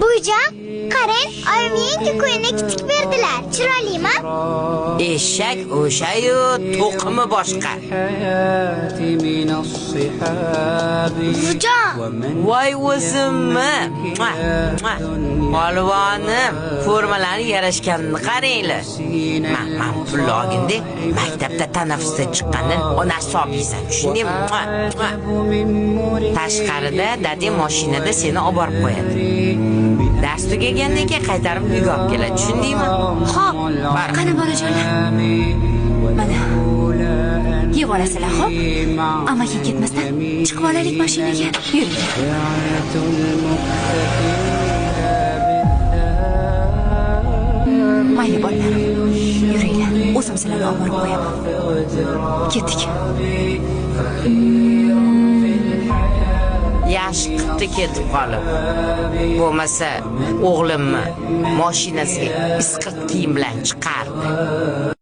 Buvijon, qarang, oyim yangi ko'ylak tikib berdilar. Chiroylimi? Eshak o'sha-yu, to'qimi boshqa. Buvijon, Voy o'zimmi. Polvonim, formalari yarashganini qaranglar. Man pulni olganda maktabda tanaffusda chiqqanda onasi olib yeysan, tushundingmi? Tashqarida dadang mashinada seni olib borib qo'yadi. Dars tugagandan keyin qaytarib uyga olib keladi, tushundingmi? Xo'p, qani bolajonlar? Mana. Yeb olasizlar, xo'p? Ammo keyin ketmasdan chiqib olaylik mashinaga. Yuringlar. Mayli bolalarim, yuringlar. O'zim sizlarni olib borib qo'yaman. Ketdik. Yaxshi qilibdi ketib qolib. Bo'lmasa o'g'limni mashinasiga isqirt kiyim bilan chiqardi.